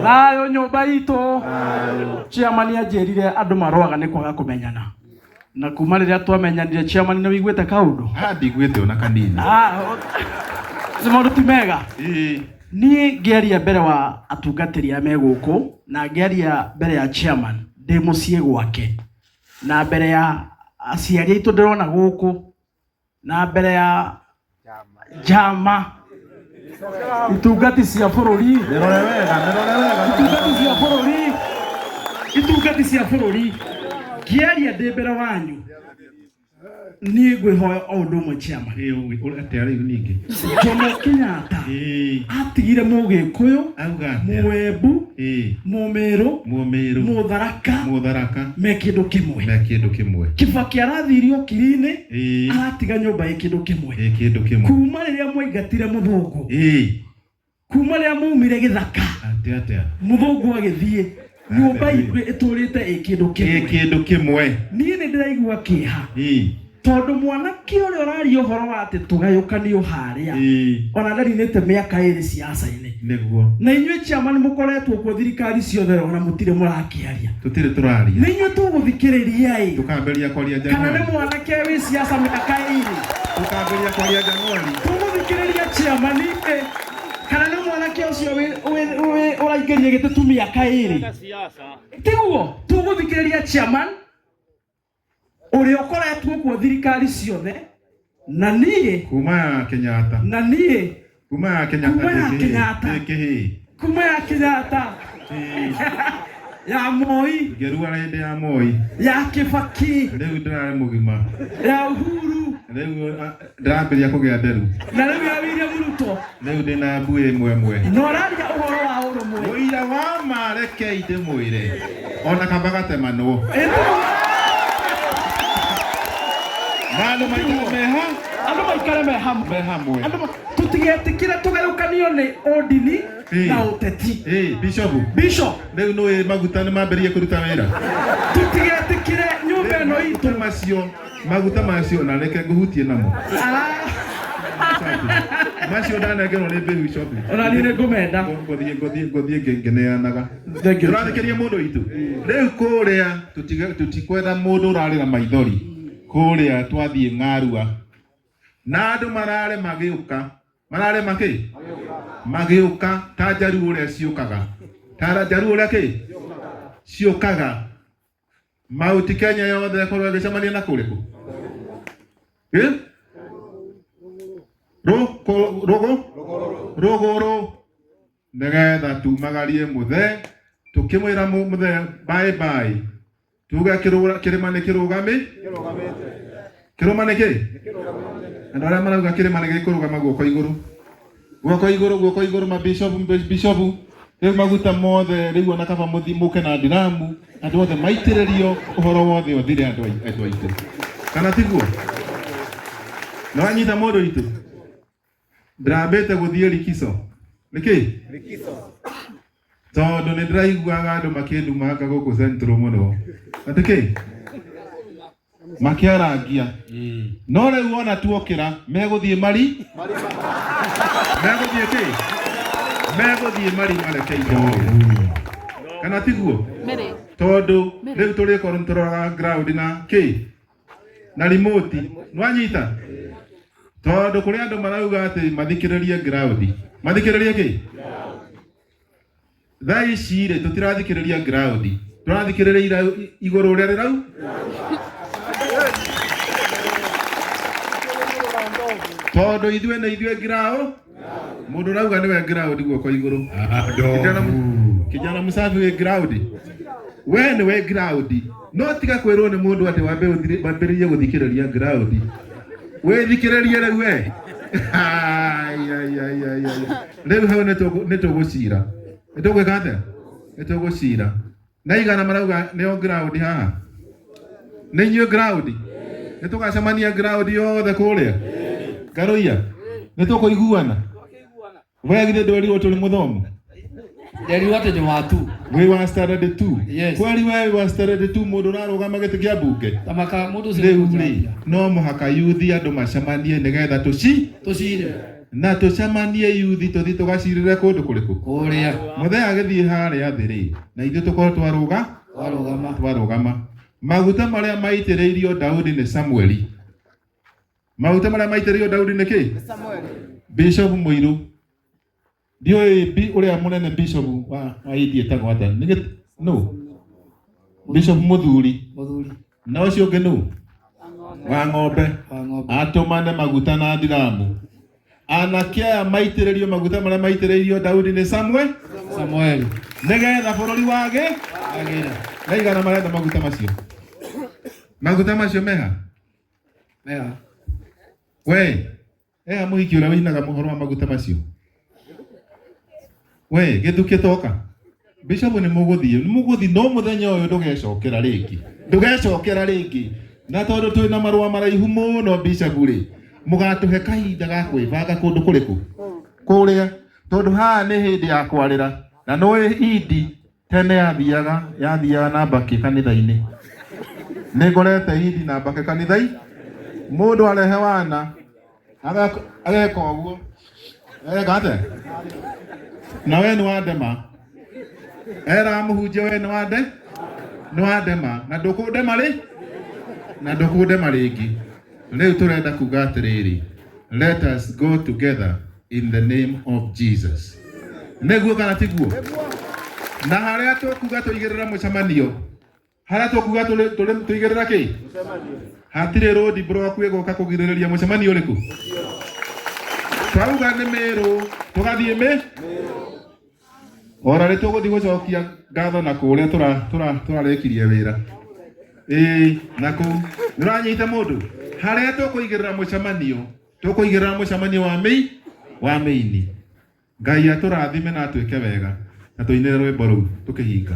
Thayũ nyũmba itũ. Chairman anjĩrire andũ marũaga nĩ kwaga kũmenyana. Na kuma rĩrĩa twamenyanire, chairman, nĩ wĩiguĩte kaũndũ? Ah, ndiguĩte ona kanini. Ah, si maũndũ ti mega. Ĩĩ. Niĩ ngĩaria mbere wa atungatĩri arĩa me gũkũ na ngĩaria mbere ya chairman ndĩ mũciĩ gwake na mbere ya aciari aitũ ndĩrona gũkũ na mbere ya njama itungati cia bũrũri. Mĩrore wega, mĩrore wega. Itungati cia bũrũri, itungati cia bũrũri, ngĩaria ndĩ mbere wanyu, niĩ ngwĩhoya o ũndũ ũmwe, chairman. Ĩĩ, atĩa rĩu ningĩ? Jomo Kenyatta atigire Mũgĩkũyũ, Auga atĩa? Mũembu, Mũmĩrũ, Mũmĩrũ, Mũtharaka, Mũtharaka, me kĩndũ kĩmwe. Me kĩndũ kĩmwe. Kibaki arathirio kiri-inĩ, aratiga nyũmba ĩ kĩndũ kĩmwe. Ĩ kĩndũ kĩmwe. Kuma rĩrĩa mwaingatire mũthũngũ, kuma rĩrĩa maumire gĩthaka, Atĩa atĩa? Mũthũngũ agĩthiĩ, nyũmba itũ ĩtũrĩte ĩ kĩndũ Ĩ kĩmwe. Kĩndũ kĩmwe. Niĩ nĩ ndĩraigua kĩeha tondũ mwanake ũrĩa ũraria ũhoro wa atĩ tũgayũkanio harĩa, ona ndarinĩte mĩaka 2 ciaca-inĩ. Na inyuĩ chairman mũkoretwo kuo thirikari ciothe, ona mũtirĩ mũrakĩaria. Tũtirĩ tũraria. Nĩ inyuĩ tũgũthikĩrĩria ĩ? Tũkambĩrĩria kwaria Kana nĩ Januari. mwanake wĩ ciaca mĩaka 2? Tũkambĩrĩria kwaria Januari. Tũgũthikĩrĩria chairman ĩ, kana nĩ mwanake ũcio ũraingĩria gĩtĩ tu mĩaka 2? Tiguo tũgũthikĩrĩria chairman ũrĩa ũkoretwo kuo thirikari ciothe, na niĩ Kuma ya Kenyatta. Na niĩ Kuma ya Kenyatta. Kuma ya Ndĩ kĩhĩĩ. Kenyatta. Ndĩ kĩhĩĩ. Kuma ya Kenyatta, ya Moi, Ngĩrua hĩndĩ ya Moi. Ya Kibaki, Rĩu ndĩrarĩ mũgima. Ya Uhuru, Rĩu ndĩrambĩrĩria kũgĩa nderu. Na rĩu ya William Ruto. Rĩu ndĩna mbuĩ ĩmwe ĩmwe. Na ũraria ũhoro wa ũrũmwe. Mũira wa ma, rekei ndĩmwĩre ona kaba gatemanwo. Ĩtiguo. Na andũ maikare meha Andũ maikare me hamwe. Me hamwe. Andũ tũtigetĩkĩre tũgayũkanio nĩ ũndini na ũteti. Bishop. Bishop. Rĩu nĩ maguta nĩ mambĩrĩrie kũruta wĩra. Tũtigetĩkĩre nyũmba ĩno itũ. Maguta macio, maguta macio, na reke ngũhutie namo. Macio ndanengerwo nĩ bishop. Ona niĩ nĩ ngũmenda. Ngũthiĩ ngĩneanaga. Thank you. Tũrathikĩria mũndũ witũ rĩu kũrĩa, tũtikwetha mũndũ ũrarĩra maithori kũrĩa. Twathiĩ ng'arua na andũ marare magĩũka, marare makĩ magĩũka ta njaruo ũrĩa ciũkaga, ta njaruo ũrĩa kĩ ciũkaga. Mauti Kenya yothe ĩkorwo ĩgĩcemania na kũrĩkũ? Ĩ? Rũgũ rũgũrũ, nĩgetha tumagarie mũthe, tũkĩmwĩra mũthe bye bye, tuge kĩrĩma nĩ kĩrũgami. Kĩrũma nĩ kĩ? Andũ arĩa marauga kĩrĩma nĩ gĩkũrũgama, guoko igũrũ, guoko igũrũ, guoko igũrũ. Mabishopu, bishopu, rĩu maguta mothe rĩu ona kaba mũthi mũke na ndiramu, andũ othe maitĩrĩrio, ũhoro wothe ũthire, andũ aitũ, kana tiguo? Nĩ wanyita mũndũ witũ? Ndĩrambĩte gũthiĩ likizo nĩkĩ? Tondũ nĩ ndĩraiguaga andũ makĩndumanga gũkũ Central mũno, atĩ kĩ makĩarangia. No rĩu ona tuokĩra megũthiĩ mari, megũthiĩ kĩ, megũthiĩ mari mareke ithe, kana tiguo? Tondũ rĩu tũrĩkorwo nĩ tũroraga ground na kĩ na remote. Nwanyita? Tondũ kũrĩ andũ marauga atĩ mathikĩrĩrie ground, mathikĩrĩrie kĩ. Thaa ici rĩ, tũtirathikĩrĩria ground, tũrathikĩrĩria igũrũ ũrĩa rĩrau. Tondũ ithuĩ nĩ ithuĩ ground. Mũndũ ũrauga nĩwe ground, guoko igũrũ. Kijana msafi wĩ ground, we nĩwe ground. No tiga kwĩrwo nĩ mũndũ atĩ wambe wambĩrĩrie gũthikĩrĩria ground, wĩthikĩrĩrie rĩu we. Ai, ai, ai, ai, ai. Rĩu hau nĩ tũgũcira, nĩ tũgwĩka atĩa? Nĩ tũgũcira na igana marauga nĩo ground haha, nĩ inyuĩ ground. Nĩ tũgacemania ground yothe kũrĩa Ngaruiya, nĩ tũkũiguana. We githĩ ndwerirwo tũrĩ mũthomu? Nderirwo atĩ nĩ watu. Wĩ wa standard 2? Yes. Kweli we wĩ wa standard 2, mũndũ ũrarũgama gĩtĩ kĩa mbunge? Tamaka mũndũ ũcio. Rĩu rĩ, no mũhaka yuthi andũ macemanie nĩgetha tũci Tũcire. Na tũcemanie yuthi tũthiĩ tũgacirĩre kũndũ kũrĩkũ? Kũrĩa. Mũthee agĩthiĩ harĩa thĩ rĩ, na ithuĩ tũkorwo twarũga Twarũgama. Twarũgama. Maguta marĩa maitĩrĩirio Daudi nĩ Samueli. Maguta marĩa maitĩrĩirio Daudi nĩ kĩ? Bishop Mũirũ. Ndiũĩ bi ũrĩa mũnene bishop wa India etagwo atĩa? Nĩ no. Bishop Mũthuri. Mũthuri. Na ũcio ũngĩ nũ? Wa ng'ombe. Wa ng'ombe. Atũmane maguta na ndiramu. Anake aya maitĩrĩrio maguta marĩa maitĩrĩirio Daudi nĩ Samuel. Samuel. Nĩgetha bũrũri wage Wagĩre. na igana marenda maguta macio. Maguta macio meha? Meha. We, eha mũhiki ũrĩa ũinaga mũhoro wa maguta macio. We, gĩthukĩ toka. Bishop nĩ mũgũthiĩ, nĩ mũgũthiĩ no mũthenya ũyũ ndũgecokera rĩngĩ. Ndũgecokera rĩngĩ. Na tondũ twĩna marũa maraihu mũno Bishop rĩ, mũgatũhe kahinda ga kwĩbanga kũndũ kũrĩkũ? Kũrĩa. Tondũ haha nĩ hĩndĩ ya kwarĩra. Na nĩũĩ Idi tene yathiaga na mbakĩ kanitha-inĩ. Nĩ ngorete Idi na mbakĩ kanitha-inĩ. Mũndũ arehe wana ageka ũguo. Ageka atĩa? Na we nĩ wandema. Era mũhunjia we nĩ wande? Nĩ wandema. Na ndũkũndema rĩ? Na ndũkũndema rĩngĩ. Rĩu tũrenda kuga atĩrĩrĩ, let us go together in the name of Jesus. Nĩguo kana tiguo? Na harĩa tũkuga tũigĩrĩra mũcemanio, harĩa tũkuga tũigĩrĩra kĩ? Hatirĩ road block ĩgũka kũgirĩrĩria mũcemanio ũrĩkũ? Twauga nĩ Mĩrũ, tũgathiĩ mĩ? Ora rĩ tũgũthiĩ gũcokia ngatho na kũrĩa tũrarĩkirie wĩra. Ĩĩ, na kũu. Nĩũranyita mũndũ? Harĩa tũkũigĩrĩra mũcemanio, tũkũigĩrĩra mũcemanio wa mĩi? Wa mĩini. Ngai atũrathime na atwĩke wega. Na tũinĩre rwĩmbo rũu tũkĩhinga.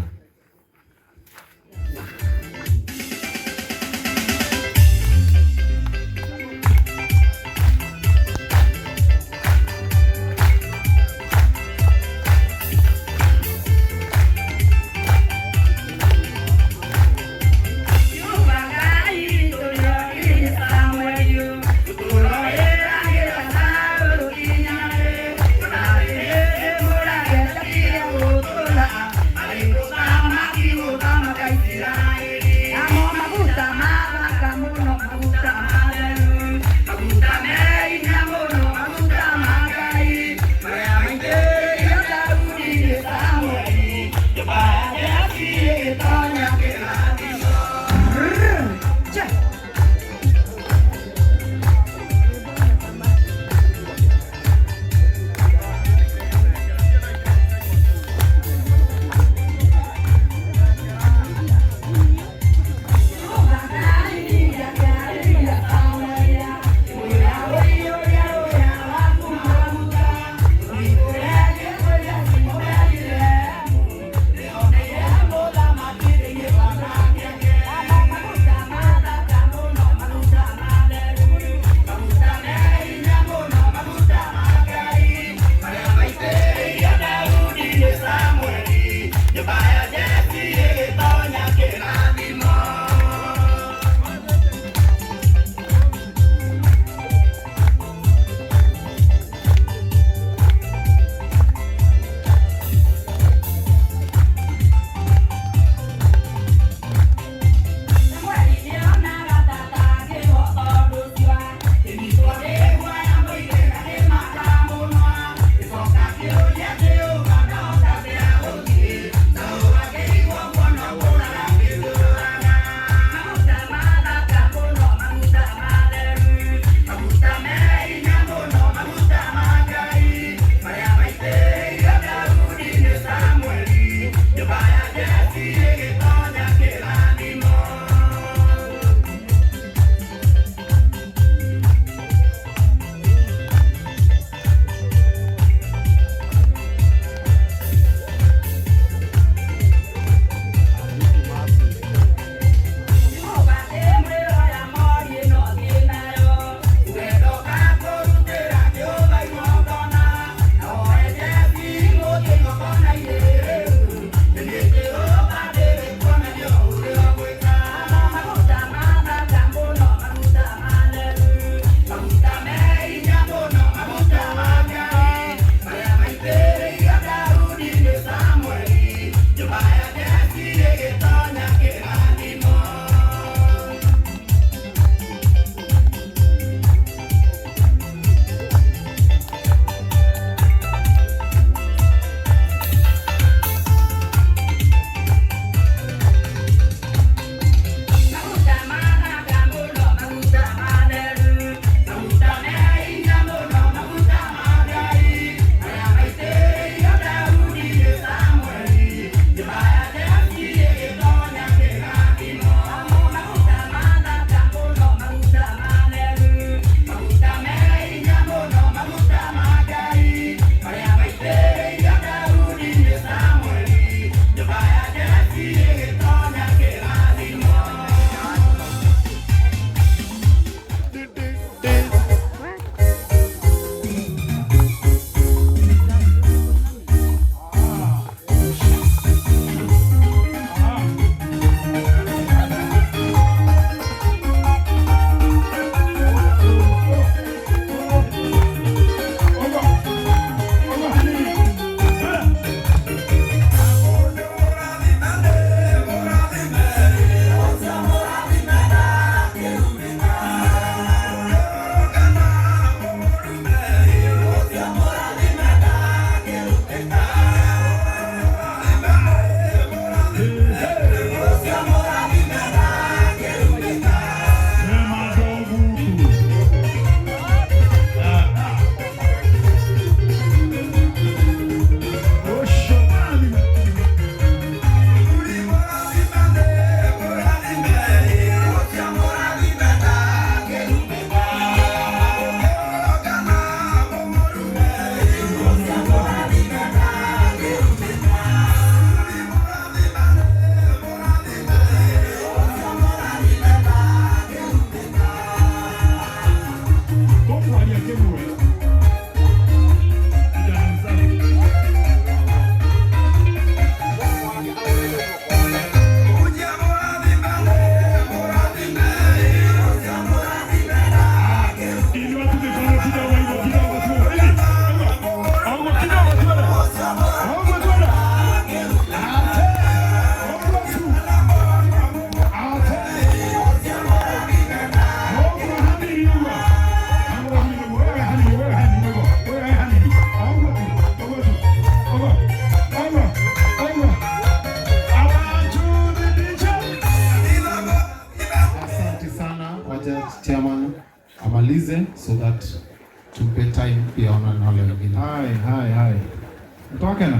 Twakena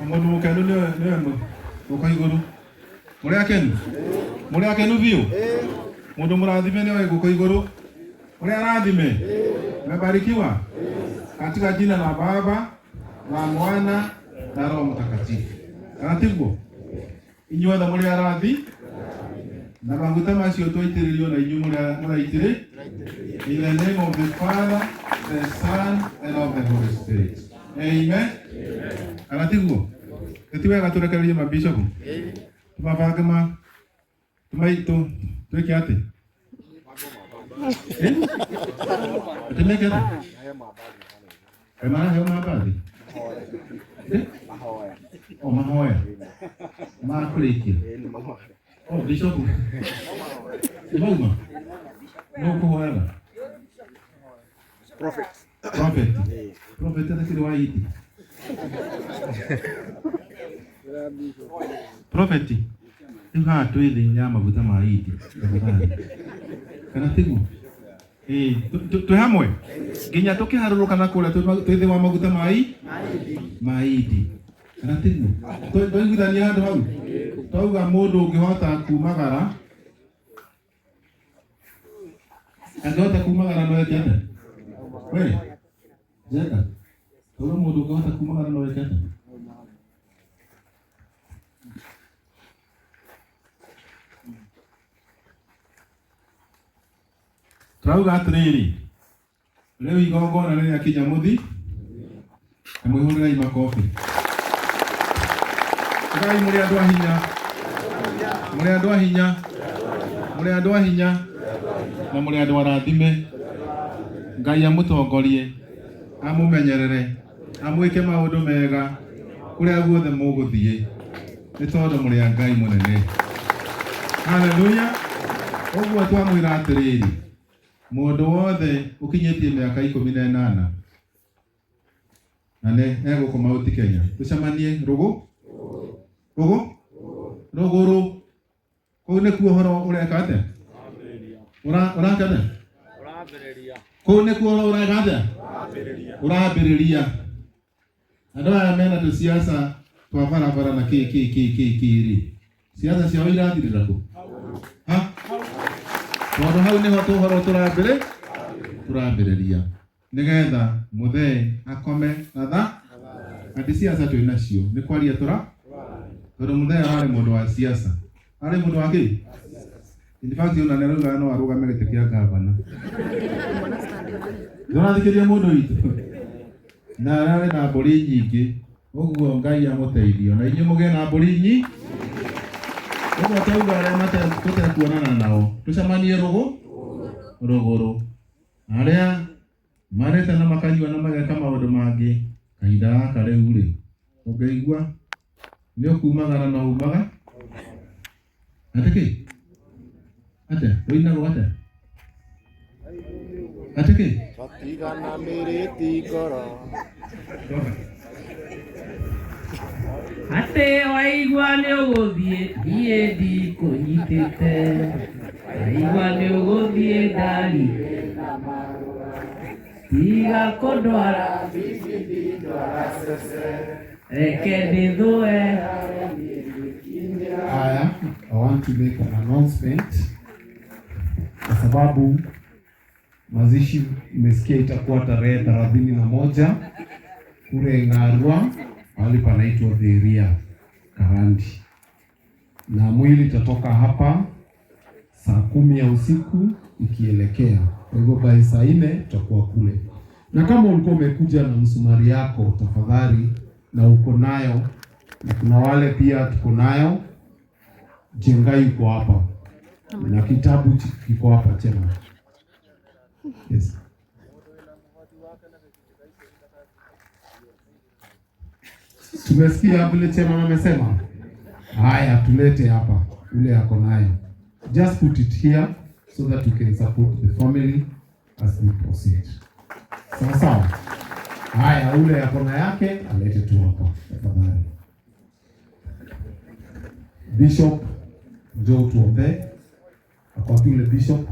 mundu mukenu niwe guka iguru. Muri akenu? Muri akenu biu? Mundu murathime niwe guka iguru. Muri arathime? Mmebarikiwa katika jina la Baba na Mwana na Roho Mtakatifu. Kana tiguo? Inyuothe muri arathi na maguta macio twaitĩrĩrio na inyuĩ mũraitĩrĩ. In the name of the Father, the Son, and of the Holy Spirit. Amen. Kana tiguo? Ti wega tũrekererie mabishopu tũmabange ma tũmaitũ twĩke atĩ? Atĩ meke atĩ? Maraheo mambathi? O mahoya ma kũrĩkia. O bishopu nĩ mauma nũ ũkũhoyaga? Prophet. Prophet. Prophet atakĩrĩ wa iti. Prophet. Rĩu haha twĩ thĩ ya maguta ma iti. Tafadhali. Kana tiguo? Ĩĩ, twĩ hamwe nginya tũkĩharũrũka na kũrĩa twĩ thĩ wa maguta ma ma iti. Kana tiguo? Twaiguithania handũ hau? Twauga mũndũ ũngĩhota kumagara angĩhota kumagara no eke atĩa? We, Jenga, twauga mũndũ ũngĩhota kumagara no eke atĩa? Turauga atiriri, riu igongona rĩrĩa muthi na mwihũrĩrei makobi. Ugai mũrĩ andũ a hinya, mũrĩ andũ a hinya, mũrĩ andũ a hinya na mũrĩ andũ arathime. Ngai amũtongorie, amũmenyerere, amwĩke maũndũ mega kũrĩa guothe mũgũthiĩ, nĩ tondũ mũrĩ a Ngai mũnene. Haleluya. Ũguo twamwĩra atĩrĩrĩ, mũndũ wothe ũkinyĩtie mĩaka 18 na nĩ egũkũ Mount Kenya, tũcemanie rũgũ rũgũ rũgũrũ kũu nĩkuo ũhoro ũreka atĩa? Ũraka atĩa? Kũu nĩkuo ũhoro ũreka atĩa? Ũrambĩrĩria. Andũ aya mena tũciaca twa barabara na kĩ kĩ kĩ kĩ kĩ rĩ, ciaca ciao irathirĩra kũ? Ha? Tondũ hau nĩho tũhoro tũrambĩrĩria nĩgetha mũthee akome na tha na ti ciaca twĩ nacio nĩ kwaria tũra tondũ mũthee ararĩ mũndũ wa ciaca, arĩ mũndũ wa kĩ? In fact ona nĩaraugaga no arũgame gĩtĩ kĩa gavana. Ndũrathikĩria mũndũ witũ na ararĩ na mbũri nyingĩ, ũguo Ngai amũteithie na inyuĩ mũgĩe na mbũri nyingĩ. Ũguo twauga arĩa tũtekuonana nao tũcemanie rũgũ rũgũrũ, arĩa marĩte na makanyua na mageka maũndũ mangĩ kahinda gaka rĩu rĩ, ũngĩigua nĩ ũkumagara no umaga atĩ kĩ? Atĩa? Rũinagwo atĩa? Atĩ kĩ? Twatigana mĩrĩti ngoro. Atĩ waigua nĩ ũgũthiĩ niĩ ndikũnyitĩte, waigua nĩ ũgũthiĩ ndari tiga kũndwara, reke ndĩthũe. Haya, I want to make an announcement kwa sababu mazishi imesikia itakuwa tarehe 31 kule Ng'arua, mahali panaitwa Thiria Karandi, na mwili itatoka hapa saa 10 ya usiku ikielekea. Kwa hivyo by saa 4 tutakuwa kule, na kama ulikuwa umekuja na msumari yako tafadhali, na uko nayo, na kuna wale pia tuko nayo. Jengai yuko hapa na kitabu kiko hapa tena. Yes. Tumesikia vile chairman amesema. Haya, tulete hapa ule ako nayo. Just put it here so that you can support the family as we proceed. Sawa sawa. Haya, ule ako na yake alete tu hapa tafadhali. Bishop, njoo tuombe. Ako wapi ule bishop?